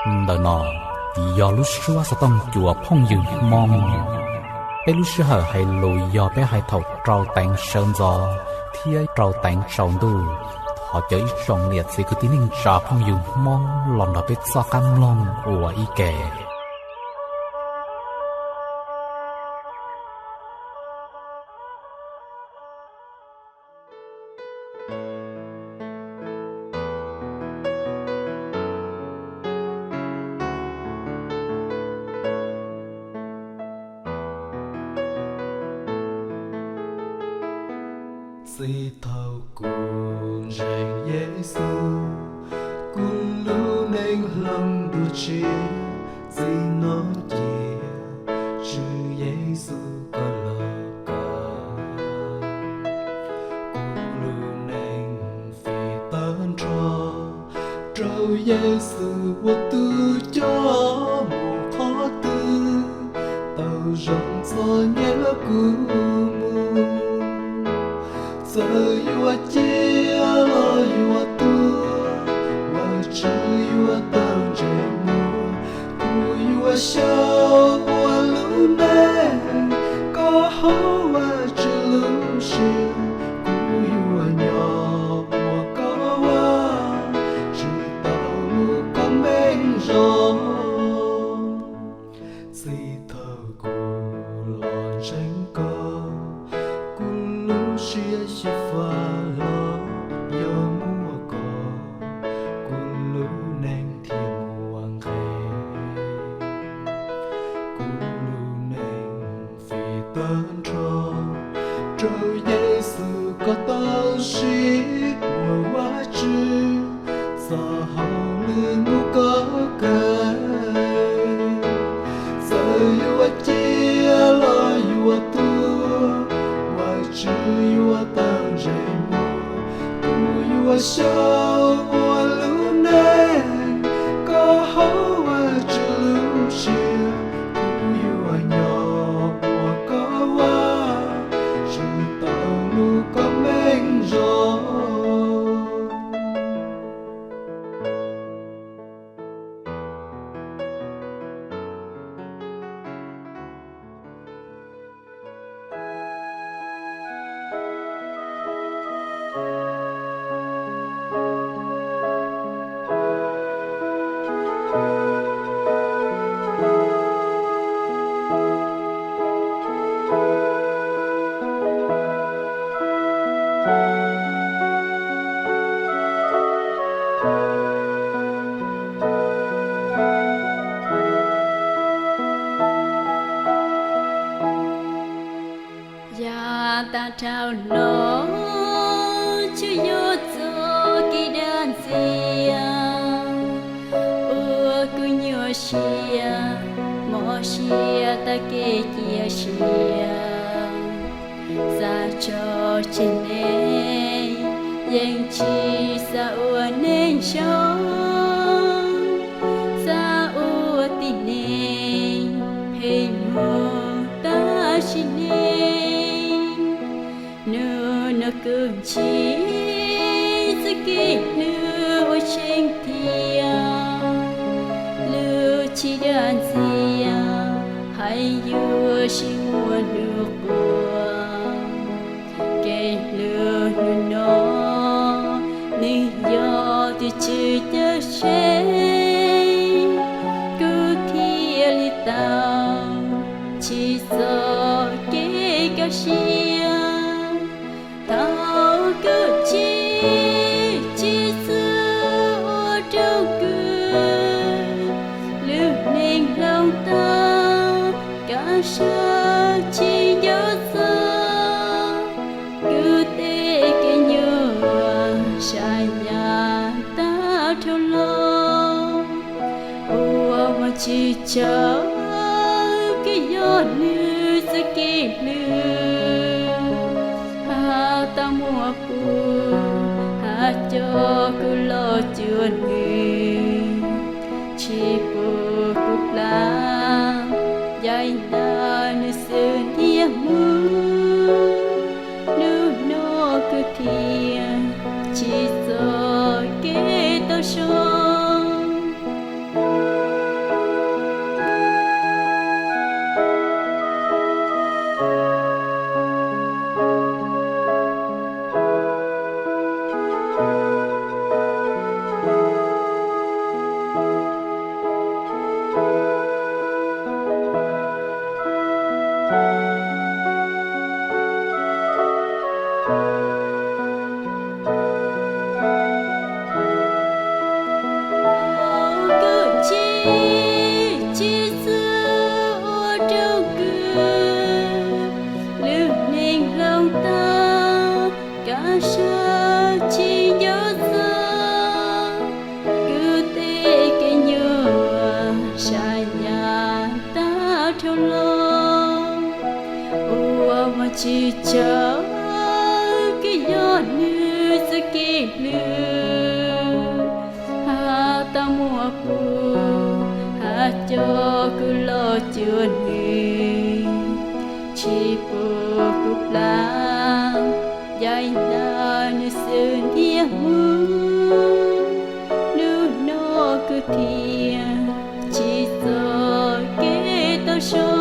Ntawm no yog lub suab xov tooj cua phooj ywg Hmoob. Peb lub sij hawm hais lus yog peb hais thaum rau teev sawv ntxov thiab rau teev tsaus ntuj. Thov caw ib tsoom niam txiv kwv tij neej tsa phooj ywg Hmoob los nrog peb txoj qab mloog ua ib ke. Txij thaum kuv ntseeg Yexus, kuv lub neej hloov dua tshiab. Txij no cia Tswv Yexus koj los kav kuv lub neej fim tag nrho. Rau Yexus ua tus coj mus qhov twg, tau zoo txom nyem los kuv mus. Txawm yuav ciaj los yuav tuag, Vajtswv yuav tau ntsej muag. Kuv yuav xyaum ua lub neej koj hauv Vajtswv lub siab. Kuv yuav nyob ua koj vaj, tsis tau mus koj neeg zos. Txij thaum kuv los ntseeg koj, kuv lub siab xyiv fab los yog muaj koj, kuv lub neej thiaj muaj nqis. Kuv lub neej fim tag nrho, rau Yexus koj tau siv ua Vajtswv, txoj hauj lwm mus koj kawg. Txawm yuav ciaj los yuav tuag, Vajtswv yuav tau ntsej muag. Kuv yuav xyaum ua lub neej koj hauv Vajtswv lub siab. Kuv yuav nyob ua koj vaj, tsis tau mus koj neeg zos. Yav tag dhau los tsuas yog txoj kev dag ntxias uas kuv nyuaj siab, mob siab tag kev cia siab. Xav tso tseg neeg yeej tsis xav ua neeg zoo, xav ua tib neeg phem mus tam sim neej. Hnub no kuv ntsib txoj kev hlub uas tseem tiag, lub tsis dag ntxias hais yuav sib muaj hnub quas. Kev hlub hnub no nws yog tus Tswv cawm seej, kuv thiaj li tau ntsib txoj kev kaj siab. Thaum kuv ntsib tsis txhua ua rau kuv lub neej hloov tag, kaj siab tsis nco txog kuv tej kev nyuaj sab yam tag dhau los. Ua mas tsis txawj kev yog nws txoj kev hlub, has tau muaj kuv, has coj kuv los cuag nws, tsis pub kuv plab, yaim ntawm nws xwb thiaj mus. Hnub no kuv thiaj ntsib txoj kev tau zoo. kev hlwb, hab tau muaj kuv, hab coj kuv los cuag nws, tsis pub kuv plab, yaim hlab nws xwb ntiag mus. Hnub no kuv thiaj tsim txoj kev tau zoo.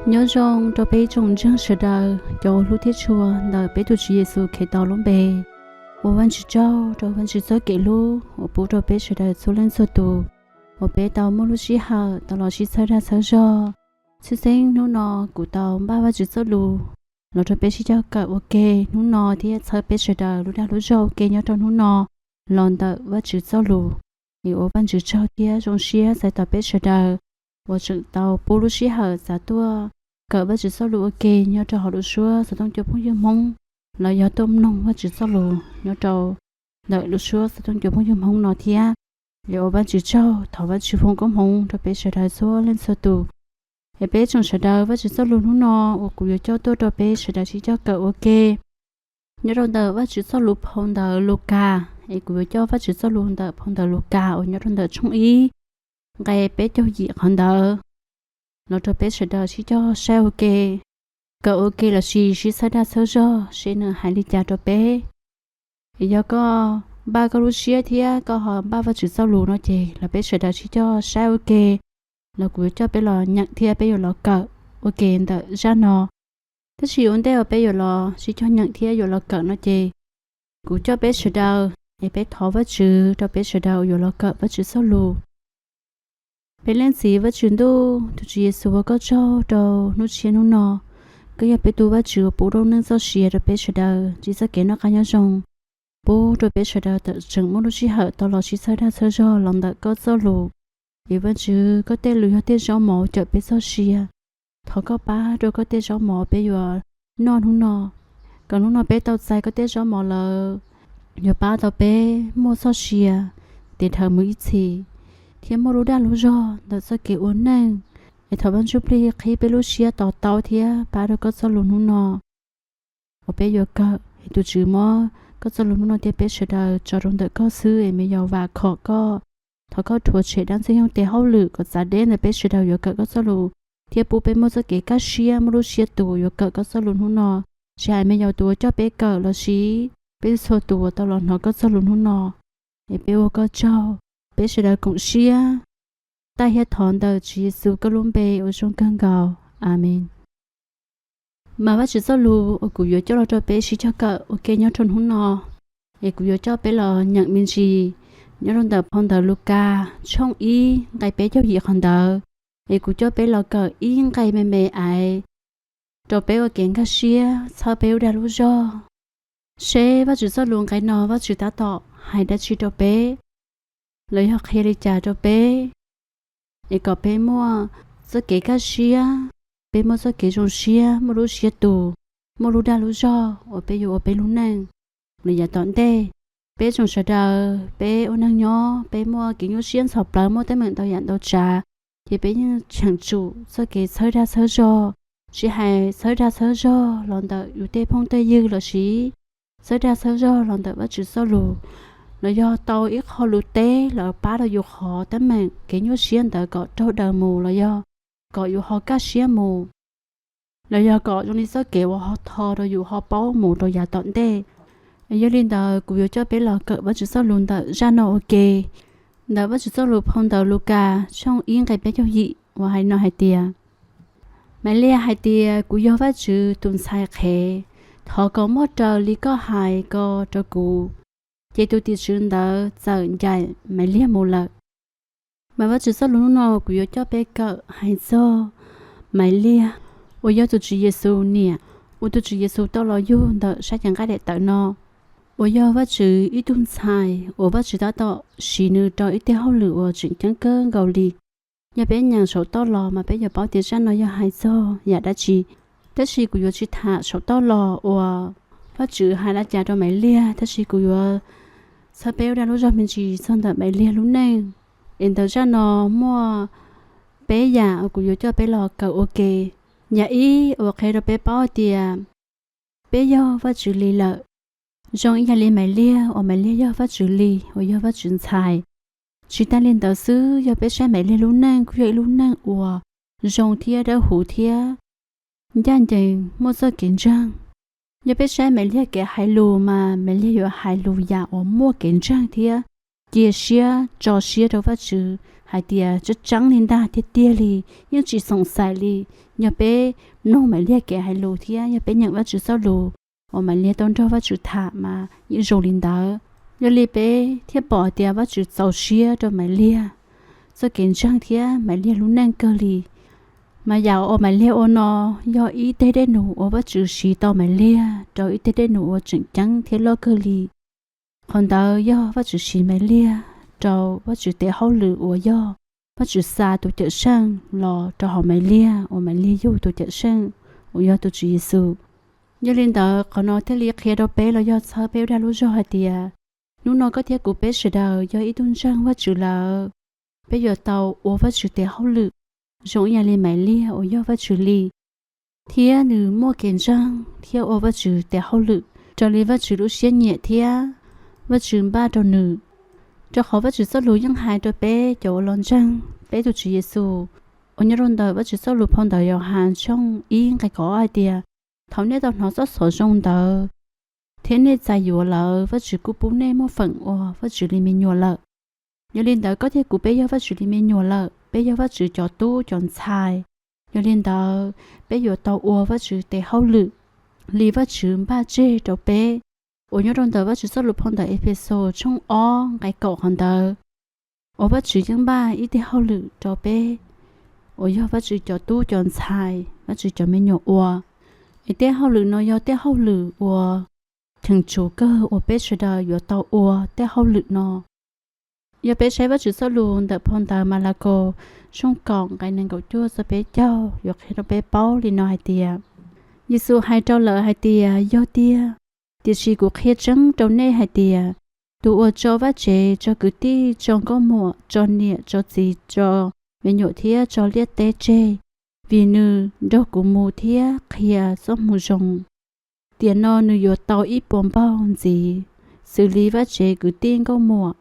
Nyob zoo rau peb tsoom ntseeg sawv daws cov hlub thiab tshua ntawm peb tus Tswv Yexus Khetos lub npe. Ua Vajtswv tsaug rau Vajtswv txoj kev hlub uas pub rau peb sawv daws txhua leej txhua tus uas peb tau muaj lub sij hawm tau los sib txhawb dag txhawb zog. Tshwj xeeb hnub no kuv tau npaj Vajtswv txoj lus los rau peb sib cog kawm ua ke hnub no thiab txhawb peb sawv daws lub dag lub zog ua ke nyob rau hnub no los ntawm Vajtswv txoj lus. Es ua Vajtswv tsaug thiab zoo siab txais tos peb sawv daws uas tseem tau pub lub sij hawm txav tuaj kawm Vajtswv txoj lus ua ke nyob rau hauv lub suab xov tooj cov phooj ywg Hmoob, los yog tuaj mloog Vajtswv txoj lus nyob rau ntawm lub suab xov tooj cov phooj ywg Hmoob no thiab. Es ua Vajtswv tsaug, thov Vajtswv foom koob hmoov rau peb sawv daws txhua leej txhua tus. Es peb tsoom sawv daws Vajtswv txoj lus hnub no uas kuv yuav coj tuaj rau peb sawv daws sib cog kawm ua ke nyob rau ntawm Vajtswv txoj lus phau ntawv Lukas. Es kuv yuav coj Vajtswv txoj lus ntawm phau ntawv Lukas uas nyob rau ntawm tshooj ib nqe peb caug yim qhov ntawd los rau peb sawv daws sib cog saib ua ke, kawm ua ke lossis sib txhawb dag txhawb zog seb nws hais li cas rau peb. Es yog koj npaj koj lub siab thiab koj ho npaj Vajtswv txoj lus no ces los peb sawv daws sib cog saib ua ke, los kuv yuav coj peb los nyeem thiab peb yuav los kawm ua ke ntawm zaj no. Tab sis ua ntej uas peb yuav los sib cog nyeem thiab yuav los kawm no ces kuv coj peb sawv daws es peb thov Vajtswv rau peb sawv daws uas yuav los kawm Vajtswv txoj lus. Peb Leej Txiv Vajtswv Ntuj, tus Tswv Yexus, ua koj tsaug rau hnub tshiab hnub no. Koj yog peb tus Vajtswv uas pub rooj neej txoj sia rau peb sawv daws ntsib txoj kev noj qab nyob zoo, pub rau peb sawv daws tseem muaj lub sij hawm tau los sib txhawb dag txhawb zog los ntawm koj txoj lus. Es Vajtswv, koj tej lus yog tej zaub mov cawm peb txoj sia. Thov koj pab rau koj tej zaub mov peb yuav noj hnub no, kom hnub no peb tau txais koj tej zaub mov lawm yuav pab tau peb muaj txoj sia tes dhawv mus ib txhis, thiab muaj lub dag lub zog ntawm txoj kev ua neej. Es thov Vaj Ntsuj Plig qhib peb lub siab to taub thiab pab rau koj txoj lus hnub no uas peb yuav kawm. Es tus Tswv, muab koj txoj lus hnub no thiab peb sawv daws tso rau ntawm koj xwb es me yog vam khom koj. Thov koj rhuav tshem dab Ntxwg Nyoog tes hauj lwm kom txav deb ntawm peb sawv daws yuav kawm koj txoj lus, thiab pub peb muaj txoj kev kaj siab, muaj lub siab tus uas yuav kawm koj txoj lus hnub no. Tsis hais me yog tus uas coj peb kawm lossis peb txhua tus uas tau los hnov koj txoj lus hnub no, es peb ua koj tsaug. Peb sawv daws koom siab, tag thiab thov ntawm Tswv Yexus koj lub npe uas zoo kawg nkaus. Amees. Mas Vajtswv txoj lus uas kuv yuav coj los rau peb sib cog kawm ua ke nyob rau hnub no, es kuv yuav coj peb los nyeem me ntsis nyob rau ntawm phau ntawv Lukas tshooj ib nqe peb caug yim qhov ntawd. Es kuv coj peb los kawm ib nqe me me ais rau peb ua kev nkag siab txhawb peb lub dag lub zog, seb Vajtswv txoj lus nqe no Vajtswv tab tom hais dab tsi rau peb, los yog qhia li cas rau peb, es kom peb muaj txoj kev kaj siab, peb muaj txoj kev zoo siab, muaj lub siab tus, muaj lub dag lub zog uas peb yuav ua peb lub neej los yav tom ntej. Peb tsoom sawv daws peb ua neeg nyob peb muaj kev nyuaj siab ntxhov plawv, muaj teeb meem ntau yam ntau tsav, ces peb yeej cheem tsum txoj kev txhawb dag txhawb zog, tsis hais txhawb dag txhawb zog los ntawm yus tej phooj tej ywg lossis txhawb dag txhawb zog los ntawm Vajtswv txoj lus, los yog tau ib qho lus teb los pab rau yus qhov teeb meem kev nyuaj siab ntawd kom raug daws mus los yog kom yus ho kaj siab mus, los yog kom zoo li txoj kev uas ho tho rau yus ho paub mus rau yav tom ntej. Yog li ntawd kuv yuav coj peb los kawm Vajtswv txoj lus ntawm zaj no ua ke, ntawm Vajtswv txoj lus phau ntawv Lukas tshooj ib nqe peb caug yim uas hais no hais tias, Maivliag hais tias, Kuv yog Vajtswv tus ntxhais qhev, thov kom muaj raws li koj hais ko rau kuv. Ces tus tim tswv ntawd txawm ncaim Maivliag mus lawm. Mas Vajtswv txoj lus hnub no kuv yuav coj peb kawm hais txog Maivliag, uas yog tus Tswv Yexus niam, uas tus Tswv Yexus tau los yug ntawm sab cev nqaij daim tawv no, uas yog Vajtswv ib tug ntxhais uas Vajtswv tab tom siv nws rau ib teg hauj lwm uas tseem ceeb kawg nkaus li. Yog peb nyeem saum toj los mas peb yuav paub tias zaj no yog hais txog yam dab tsi. Tab sis kuv yuav tsis tham saum toj los uas Vajtswv hais li cas rau Maiv Liag, tab sis kuv yuav txhawb peb ua dab lub zog me ntsis txog ntawm Maiv Liag lub neej. Es ntawm zaj no muaj peb yam uas kuv yuav coj peb los kawm ua ke. Yam ib uas qhia rau peb paub tias peb yog Vajtswv li lawm, zoo ib yam li Maiv Liag uas Maiv Liag yog Vajtswv li, uas yog Vajtswv ntxhais. Tsis tas li ntawd xwb, yog peb saib Maiv Liag lub neej kuj yog ib lub neej uas zoo thiab dawb huv thiab ncaj ncees muaj txoj kev ntseeg. Yog peb saib Maiv Liag kev hais lus mas Maiv Liag yuav hais lus yam uas muaj kev ntseeg thiab cia siab tso siab rau Vajtswv hais tias tseeb tseeb li ntag, tiag tiag li, yeej tsis xoom xaiv li. Yog peb mloog Maiv Liag kev hais lus thiab yog peb nyeem Vajtswv txoj lus uas Maiv Liag tau nrog Vajtswv tham mas yeej zoo li ntawd. Yog li peb thiaj pom tias Vajtswv txaus siab rau Maiv Liag txoj kev ntseeg thiab Maiv Liag lub neej kawg li. Mas yam uas Maiv Liag ua no yog ib teg dej num uas Vajtswv siv tau Maiv Liag rau ib teg dej num uas tseem ceeb thiab loj kawg li. Qhov ntawd yog Vajtswv siv Maiv Liag rau Vajtswv tes hauj lwm uas yog Vajtswv xa tus Cawmseej los rau hauv Maiv Liag uas Maiv Liag yug tus Cawmseej uas yog tus Tswv Yexus. Yog li ntawd qhov no thiaj li qhia rau peb los yog txhawb peb ua dab lub zog hais tias hnub no koj thiab kuv peb sawv daws yog ib tug ntseeg Vajtswv lawm, peb yuav tau ua Vajtswv tes hauj lwm zoo ib yam li Maiv Liag uas yog Vajtswv li, thiab nws muaj kev ntseeg thiab ua Vajtswv tes hauj lwm raws li Vajtswv lub siab nyiam thiab Vajtswv npaj rau nws. Rau qhov Vajtswv txoj lus yeej hais rau peb cov uas los ntseeg peb tus Tswv Yexus uas nyob rau ntawm Vajtswv txoj lus phau ntawv Yauhas tshooj ib nqe kaum ob hais tias, thaum nej tau hnov txoj xov zoo ntawd thiab nej txais yuav lawm, Vajtswv kuj pub nej muaj feem ua Vajtswv li me nyuam lawm. Yog li ntawd koj thiab kuv peb yog Vajtswv li me nyuam lawm, peb yog Vajtswv cov tub cov ntxhais. Yog li ntawd peb yuav tau ua Vajtswv tes hauj lwm li Vajtswv npaj tseg rau peb, uas nyob rau ntawm Vajtswv txoj lus phau ntawv Efexus tshooj ob nqe kaum qhov ntawd, uas Vajtswv yeej npaj ib teg hauj lwm rau peb uas yog Vajtswv cov tub cov ntxhais, Vajtswv cov me nyuam ua. Es tej hauj lwm no yog tej hauj lwm uas cheem tsum kawg uas peb sawv daws yuav tau ua tej hauj lwm no. Yog peb saib Vajtswv txoj lus ntawm phau ntawv Malakaus tshooj kaum nqe nees nkaum cuaj txog peb caug yuav qhia rau peb paub li no hais tias, Yexus hais rau lawv hais tias, yog tiag, tiam sis kuv qhia tseeb rau nej hais tias, tus uas tso vaj tsev, tso kwv tij, tso nkauj muam, tso niam tso txiv, tso me nyuam thiab tso liaj teb tseg vim nws nrog kuv mus thiab qhia txoj moo zoo, tiam no nws yuav tau ib puas npaug ntxiv xws li vaj tsev, kwv tij, nkauj muam,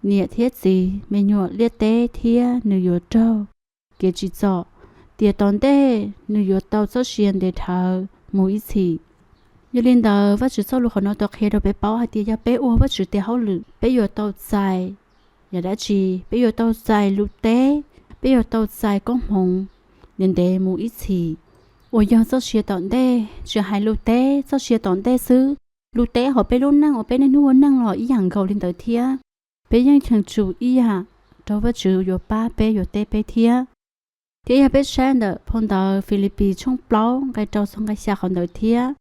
niam thiab txiv, me nyuam, liaj teb, thiab nws yuav raug kev tsim txom, tiam tom ntej nws yuav tau txoj sia ntev dhawv mus ib txhis. Yog li ntawd Vajtswv txoj lus qhov no tau qhia rau peb paub hais tias yog peb ua Vajtswv tes hauj lwm peb yuav tau txais yam dab tsi? Peb yuav tau txais lub teb, peb yuav tau txais koob hmoov ntev ntev mus ib txhis, uas yog txoj sia tom ntej. Tsis hais lub teb, txoj sia tom ntej xwb, lub teb hauv peb lub neej uas peb niaj hnub ua neej los ib yam nkaus li ntawd thiab. Peb yeej cheem tsum ib yam rau Vajtswv yuav pab peb, yuav teb peb thiab. Thiab yog peb saib ntawm phau ntawv Filipis tshooj plaub nqe rau txog nqe xya qhov ntawd thiab,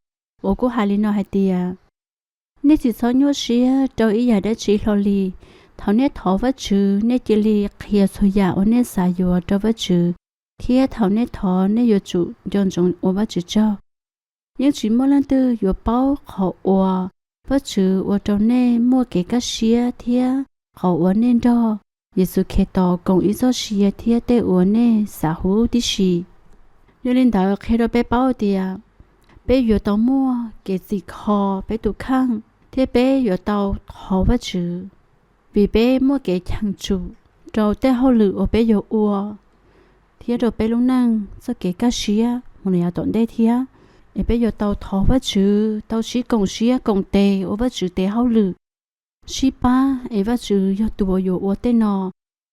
uas kuj hais li no hais tias, nej tsis txhob nyuaj siab rau ib yam dab tsi hlo li. Thaum nej thov Vajtswv, nej cia li qhia txhua yam uas nej xav yuav rau Vajtswv, thiab thaum nej thov nej yuav tsum nco ntsoov ua Vajtswv tsaug. Yeej tsis muaj leej twg yuav paub qhov uas Vajtswv ua rau nej muaj kev kaj siab thiab qhov uas nej nrog Yexus Khetos koom ib txoj sia thiab tej uas nej xav huv tib si. Yog li ntawd qhia rau peb paub tias peb yuav tau muaj kev txim kho peb tus kheej thiab peb yuav tau thov Vajtswv, vim peb muaj kev cheem tsum rau tej hauj lwm uas peb yuav ua thiab rau peb lub neej txoj kev kaj siab mus li yav tom ntej thiab. Es peb yuav tau thov Vajtswv, tau sib koom siab koom tes ua Vajtswv tes hauj lwm, sib pab es Vajtswv yog tus uas yuav ua tej no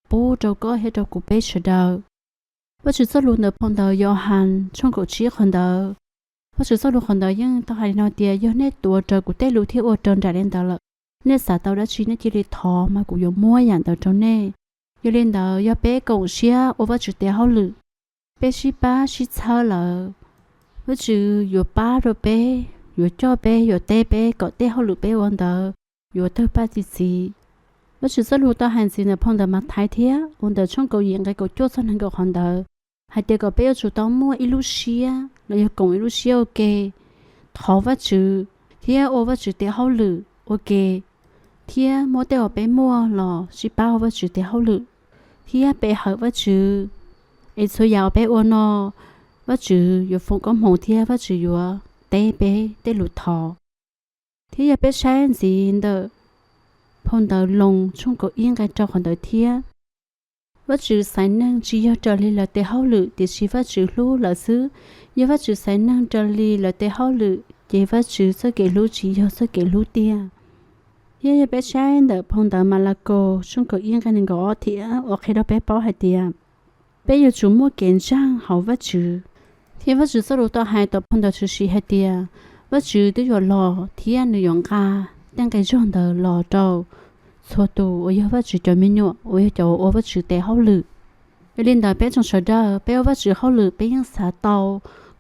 pub rau koj thiab rau kuv peb sawv daws. Vajtswv txoj lus ntawm phau ntawv Yauhas tshooj kaum tsib qhov ntawd, Vajtswv txoj lus qhov ntawd yeej tau hais li no tias, yog nej tuav rawv kuv tej lus thiab ua raws nraim li ntawd lawm, nej xav tau dab tsi nej cia li thov mas kuv yuav muab yam ntawd rau nej. Yog li ntawd yog peb koom siab ua Vajtswv tes hauj lwm, peb sib pab sib txhawb lawm, Vajtswv yuav pab rau peb, yuav coj peb, yuav teb peb kom tej hauj lwm peb ua ntawd yuav tawg paj txi txiv. Vajtswv txoj lus tau hais ntxiv ntawm phau ntawv Mathais thiab uas ntawm tshooj kaum yim nqe kaum cuaj txog nees nkaum qhov ntawd hais tias kom peb yuav tsum tau muaj ib lub siab los yog koom ib lub siab ua ke thov Vajtswv, thiab ua Vajtswv tes hauj lwm ua ke, thiab muab tej uas peb muaj los sib pab ua Vajtswv tes hauj lwm, thiab pe hawm Vajtswv. Es txhua yam uas peb ua no, Vajtswv yuav foom koob hmoov thiab Vajtswv yuav teb peb tej lus thov. Thiab yog peb saib ntxiv ntawm phau ntawv Loos tshooj kaum ib nqe rau qhov ntawd thiab, Vajtswv xaiv neeg tsis yog raws li lawv tes hauj lwm, tiam sis Vajtswv hlub lawv xwb. Yog Vajtswv xaiv neeg raws li lawv tes hauj lwm, ces Vajtswv txoj kev hlub tsis yog txoj kev hlub tiag. Thiab yog peb saib ntawm phau ntawv Malakaus tshooj kaum ib nqe nees nkaum ob thiab, uas qhia rau peb paub hais tias peb yuav tsum muaj kev ntseeg hauv Vajtswv. Thiab Vajtswv txoj lus tau hais tom phau ntawv Tshwm Sim hais tias, Vajtswv twb yuav los thiab nws yuav nqa tej nqi zog ntawd los rau txhua tus uas yog Vajtswv cov me nyuam, uas yog cov uas ua Vajtswv tes hauj lwm. Yog li ntawd peb tsoom sawv daws, peb ua Vajtswv hauj lwm, peb yeej xav tau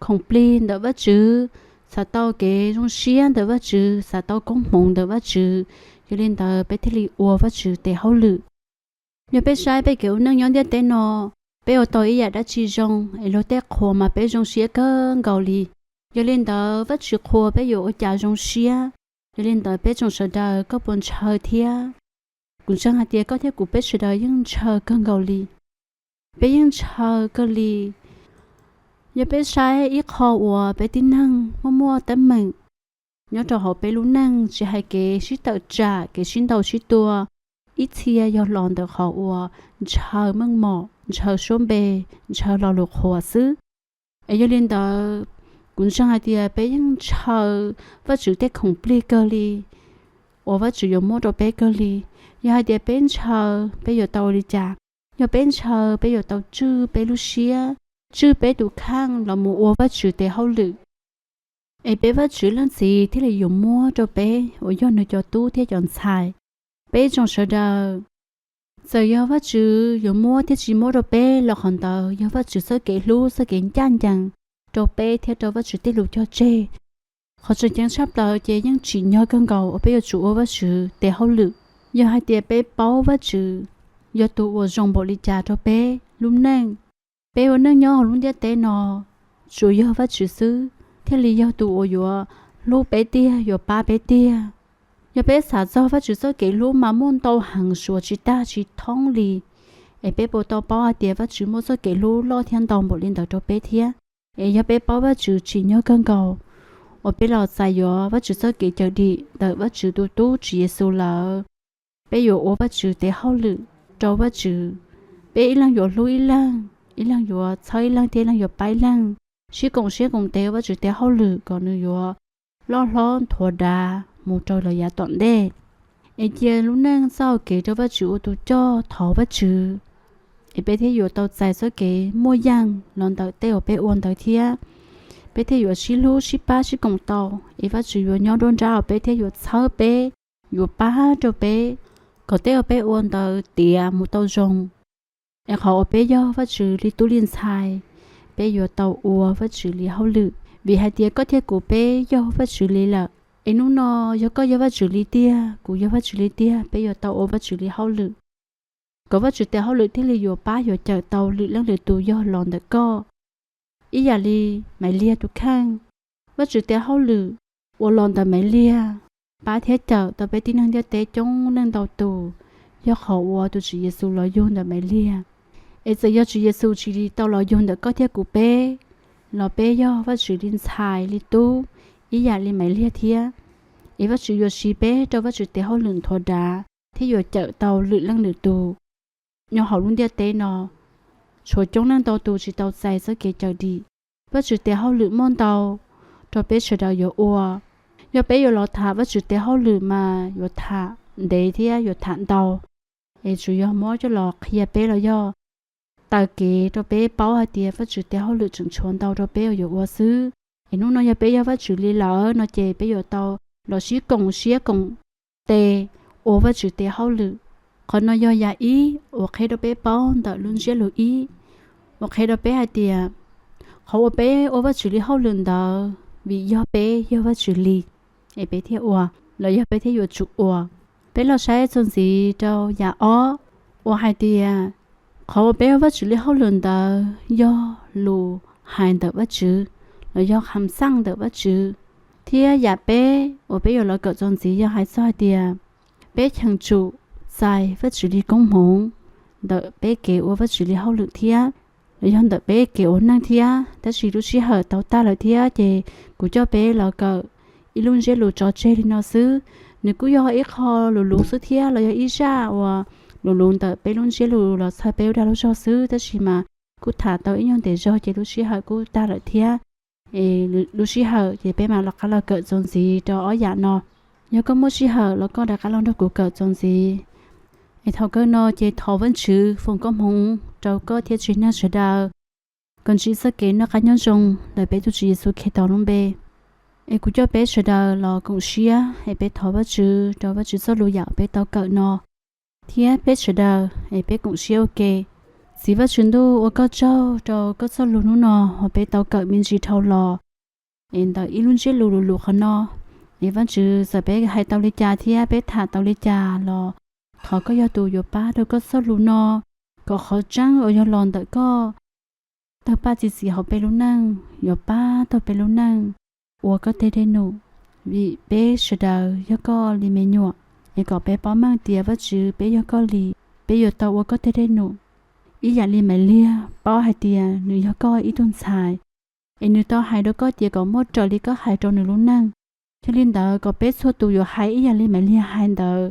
khoom plig ntawm Vajtswv, xav tau kev zoo siab ntawm Vajtswv, xav tau koob hmoov ntawm Vajtswv. Yog li ntawd peb thiaj li ua Vajtswv tes hauj lwm. Yog peb saib peb kev ua neej nyob ntiaj teb no, peb ua tau ib yam dab tsi zoo es luag tej qhuas mas peb zoo siab kawg nkaus li. Yog li ntawd Vajtswv qhuas peb yuav ua cas zoo siab. Yog li ntawd peb tsoom sawv daws, koj puas ntshaw thiab? Kuv ntseeg hais tias koj thiab kuv peb sawv daws yeej ntshaw kawg nkaus li. Peb yeej ntshaw kawg li. Yog peb saib ib qho uas peb tib neeg muaj muaj teeb meem nyob rau hauv peb lub neej, tsis hais kev sib tawm tsam, kev sib ntaus sib tua, ib txhia yog los ntawm qhov uas ntshaw meej mom, ntshaw suab npe, ntshaw lo lus qhuas xwb. Es yog li ntawd, kuv ntseeg hais tias peb yeej ntshaw Vajtswv tej khoom plig kawg li, uas Vajtswv yuav muab rau peb kawg li. Yog hais tias peb ntshaw, peb yuav tau ua li cas? Yog peb ntshaw, peb yuav tau tswj peb lub siab, tswj peb tus kheej los mus ua Vajtswv tes hauj lwm. Es peb Vajtswv leej txiv thiaj li yuav muab rau peb uas yog nws cov tub thiab cov ntxhais. Peb tsoom sawv daws, txawm yog Vajtswv yuav muab thiab tsis muab rau peb los qhov ntawd yog Vajtswv txoj kev hlub, txoj kev ncaj ncees rau peb thiab rau Vajtswv tej lus cog tseg. Qhov tseem ceeb tshaj plaws ces yeej tsim nyog kawg nkaus uas peb yuav tsum ua Vajtswv tes hauj lwm. Yog hais tias peb paub Vajtswv yog tus uas zoo npaum li cas rau peb lub neej, peb ua neej nyob hauv lub ntiaj teb no, tsuas yog Vajtswv xwb thiaj li yog tus uas yuav hlub peb tiag, yuav pab peb tiag. Yog peb xav txog Vajtswv txoj kev hlub mas muaj ntau heev, suav tsis tag tsis thoob li. Es peb puas tau paub hais tias Vajtswv muaj txoj kev hlub loj thiab ntau npaum li ntawd rau peb thiab? Es yog peb paub Vajtswv tsim nyog kawg nkaus uas peb los txais yuav Vajtswv txoj kev cawm dim ntawm Vajtswv tus tub Tswv Yexus lawm, peb yuav ua Vajtswv tes hauj lwm rau Vajtswv. Peb ib leeg yuav hlub ib leeg, ib leeg yuav txhawb ib leeg thiab ib leeg yuav pab ib leeg, sib koom siab koom tes ua Vajtswv tes hauj lwm kom nws yuav loj hlob nthuav dav mus rau lawm yav tom ntej. Es cia lub neej txoj hau kev rau Vajtswv ua tus coj thov Vajtswv, es peb thiaj yuav tau txais txoj kev muaj yeej los ntawm tej uas peb ua ntawd thiab. Peb thiaj yuav sib hlub sib pab sib koom tau, es Vajtswv yuav nyob nruab nrab hauv peb thiab yuav txhawb peb, yuav pab rau peb kom tej uas peb ua ntawd tiav mus tau zoo. Es qhov uas peb yog Vajtswv li tub li ntxhais, peb yuav tau ua Vajtswv li hauj lwm, vim hais tias koj thiab kuv peb yog Vajtswv li lawm. Es hnub no yog koj yog Vajtswv li tiag, kuv yog Vajtswv li tiag, peb yuav tau ua Vajtswv li hauj lwm, kom Vajtswv tes hauj lwm thiaj li yuav pab yuav cawm tau lwm leej lwm tus yog los ntawm koj. Ib yam li Maiv Liag tus kheej, Vajtswv tes hauj lwm uas los ntawm Maiv Liag pab thiab cawm tau peb tib neeg ntiaj teb coob leej ntau tus, yog qhov uas tus Tswv Yexus los yug ntawm Maiv Liag. Es txawm yog Tswv Yexus tsis tau los yug ntawm koj thiab kuv peb, los peb yog Vajtswv li ntxhais li tub ib yam li Maiv Liag thiab. Es Vajtswv yuav siv peb rau Vajtswv tes hauj lwm nthuav dav thiab yuav cawm tau lwm leej lwm tus nyob hauv lub ntiaj teb no. Tshuav coob leej ntau tus tsis tau txais txoj kev cawm dim. Vajtswv tes hauj lwm muaj ntau rau peb sawv daws yuav ua. Yog peb yuav los tham Vajtswv tes hauj lwm mas yuav tham ntev thiab yuav tham ntau. Es tsuas yog muab coj los qhia peb los yog taw kev rau peb paub hais tias Vajtswv tes hauj lwm tseem tshuav ntau rau peb uas yuav ua xwb. Es hnub no yog peb yog Vajtswv li lawm no ces peb yuav tau los sib koom siab koom tes ua Vajtswv tes hauj lwm. Qhov no yog yam ib uas qhia rau peb paub ntawm lub ntsiab lus ib, uas qhia rau peb hais tias qhov uas peb ua Vajtswv li hauj lwm ntawd vim yog peb yog Vajtswv li, es peb thiaj ua, los yog peb thiaj yuav tsum ua. Peb los saib txuas ntxiv rau yam ob, uas hais tias qhov uas peb ua Vajtswv li hauj lwm ntawd yog lus hais ntawm Vajtswv, los yog kham xaj ntawm Vajtswv. Thiab yam peb uas peb yuav los kawm txuas ntxiv yog hais txog hais tias peb cheem tsum txais Vajtswv li koob hmoov ntawm peb kev ua Vajtswv li hauj lwm thiab, los yog ntawm peb kev ua neej thiab. Tab sis lub sij hawm tau tag lawm thiab ces kuv coj peb los kawm ib lub ntsiab lus tso tseg li no xwb. Nws kuj yog ib qho luv luv xwb thiab los yog ib zaj uas luv luv ntawm peb lub ntsiab lus los txhawb peb ua dag lub zog xwb, tab sis mas kuj tham tau ib nyuag ntev zog ces lub sij hawm kuj tag lawm thiab. Es lub sij hawm ces peb mam rov qab los kawm txuas ntxiv rau ob yam no. Yog koj muaj sij hawm los koj rov qab los nrog kuv kawm txuas ntxiv. Es thaum kawg no ces thov Vajtswv foom koob hmoov rau koj thiab tsev neeg sawv daws kom ntsib txoj kev noj qab nyob zoo ntawm peb tus Tswv Yexus Khetos lub npe. Es kuv coj peb sawv daws los koom siab es peb thov Vajtswv rau Vajtswv txoj lus yam peb tau kawm no thiab peb sawv daws es peb koom siab ua ke. Txiv Vajtswv ntuj, ua koj tsaug rau koj txoj lus hnub no uas peb tau kawm me ntsis dhau los es ntawm ib lub ntsiab lus luv luv qhov no. Es Vajtswv, txawm peb hais tau li cas thiab peb tham tau li cas los thov koj yog tus yuav pab rau koj txoj lus no kom qhov tseeb uas yog los ntawm koj tawg paj txi txiv hauv peb lub neej yuav pab tau peb lub neej ua koj tej dej num, vim peb sawv daws yog koj li me nyuam. Es kom peb paub meej tias Vajtswv, peb yog koj li, peb yuav tau ua koj tej dej num ib yam li Maivliag paub hais tias nws yog koj ib tug ntxhais, es nws tau hais rau koj tias kom muaj raws li koj hais rau nws lub neej. Yog li ntawd kom peb txhua tus yuav hais ib yam li Maivliag hais ntawd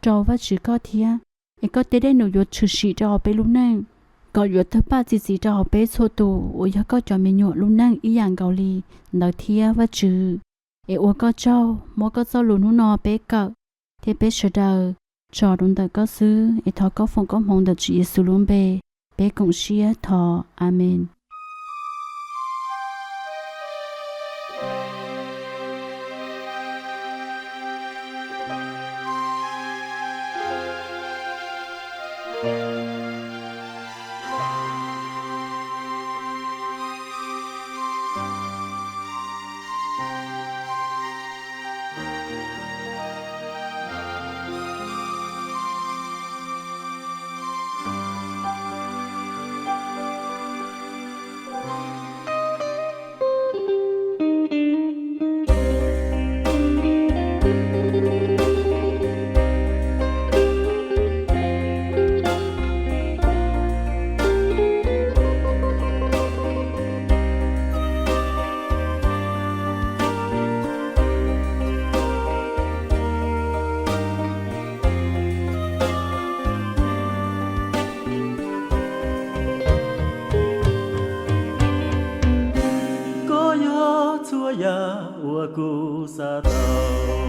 rau Vajtswv koj thiab, es koj tej dej num yuav tshwm sim rau hauv peb lub neej, kom yuav tawg paj txi txiv rau hauv peb txhua tus uas yog koj cov me nyuam lub neej ib yam nkaus li ntawd thiab Vajtswv. Es ua koj tsaug, muab koj txoj lus hnub no peb kawm thiab peb sawv daws tso rau ntawm koj xwb, es thov koj foom koob hmoov ntawm Tswv Yexus lub npe, peb koom siab thov, Amees. Koj yog txhua yam uas kuv xav tau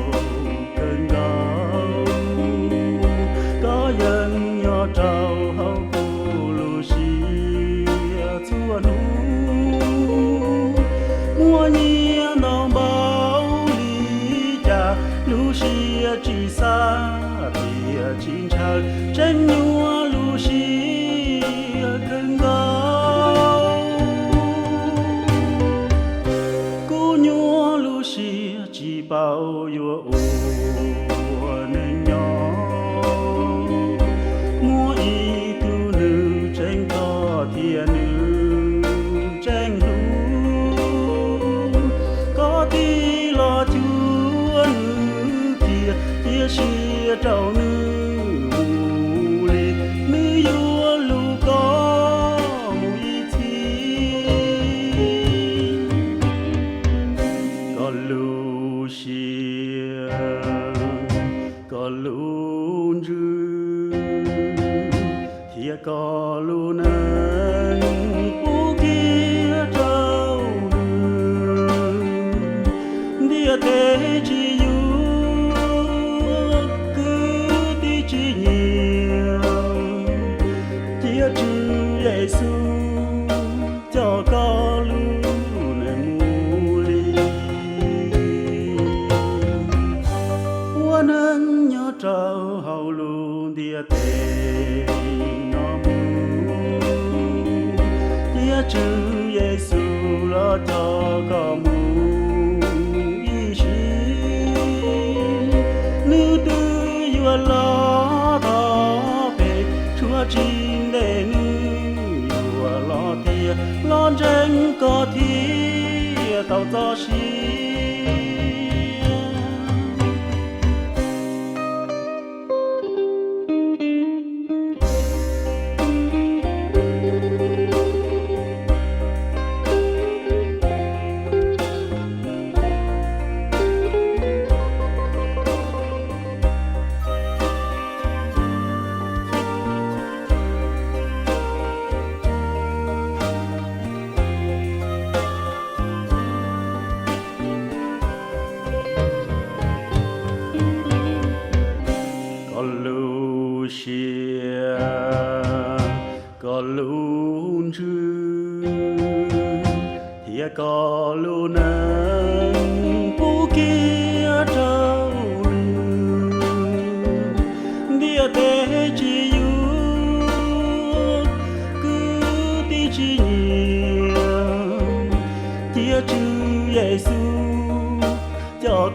kawg nkaus, koj yeej nyob rau hauv kuv lub siab txhua hnub. Muaj nyiaj ntau npaum li cas lub siab tsis xav thiab tsis ntshaw, tseem nyuaj lub siab kawg nkaus. Kuv nyuaj lub siab tsis paub yuav ua neej nyob. Muaj ib tug nws tseem tos thiab nws tseem hlub, koj tig los cuag nws kiag, cia siab rau nws mus li, nws yuav hlub koj mus ib txhis. Koj lub siab, koj lub ntsws thiab koj lub neej pub kiag rau nws. Ntiaj teb tsis yuav, kwv tij tsis nyiam, cia Tswv Yexus coj koj lub neej mus li. Ua neej nyob rau hauv lub ntiaj teb no mus, cia Tswv Yexus los coj koj mus ib sim. Nws twb yuav los tod pem, tshuav tsis ntev nws yuav los tiag, los ntseeg koj thiaj tau txoj sia.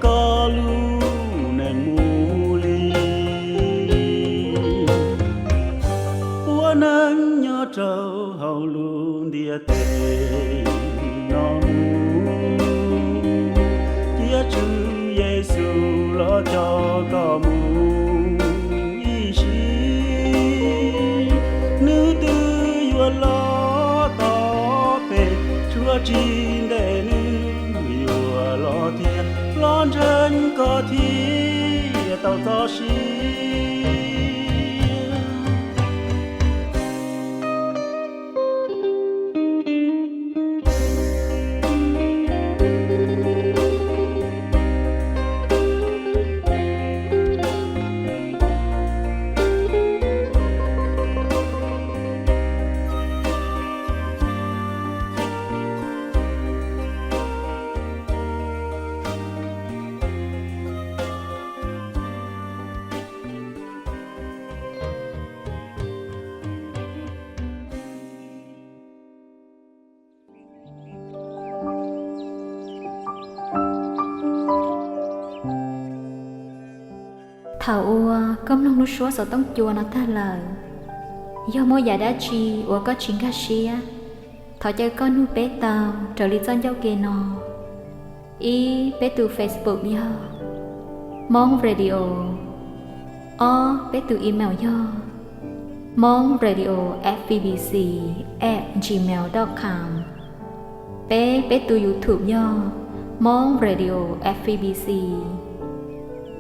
koj lub neej mus li. Ua neej nyob rau hauv lub ntiaj teb no mus, cia Tswv Yexus los coj koj mus ib sim. Nws twb yuav los tom peb, tshuav tsis ntev nws yuav los thiab, los ntseeg koj thiaj tau txoj sia. Thaum uas koj mloog lub suab xov tooj cua no tag lawm, yog muaj yam dab tsi uas koj tsis nkag siab, thov caw koj nug peb tau raws li txoj ncauj ke no. Ib, peb tus Facebook yog Hmong Radio. Ob, peb tus email yog Hmong Radio F B B C at gmail dot com. Peb, peb tus YouTube yog Hmong Radio F B B C.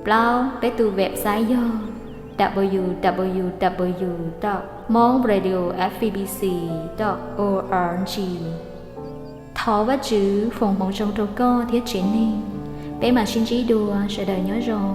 Plaub, peb tus website yog w w w dot hmong radio f b b c dot o r g. Thov Vajtswv foom hmoov zoo rau koj thiab tsev neeg. Peb mam sib ntsib dua, sawv daws nyob zoo.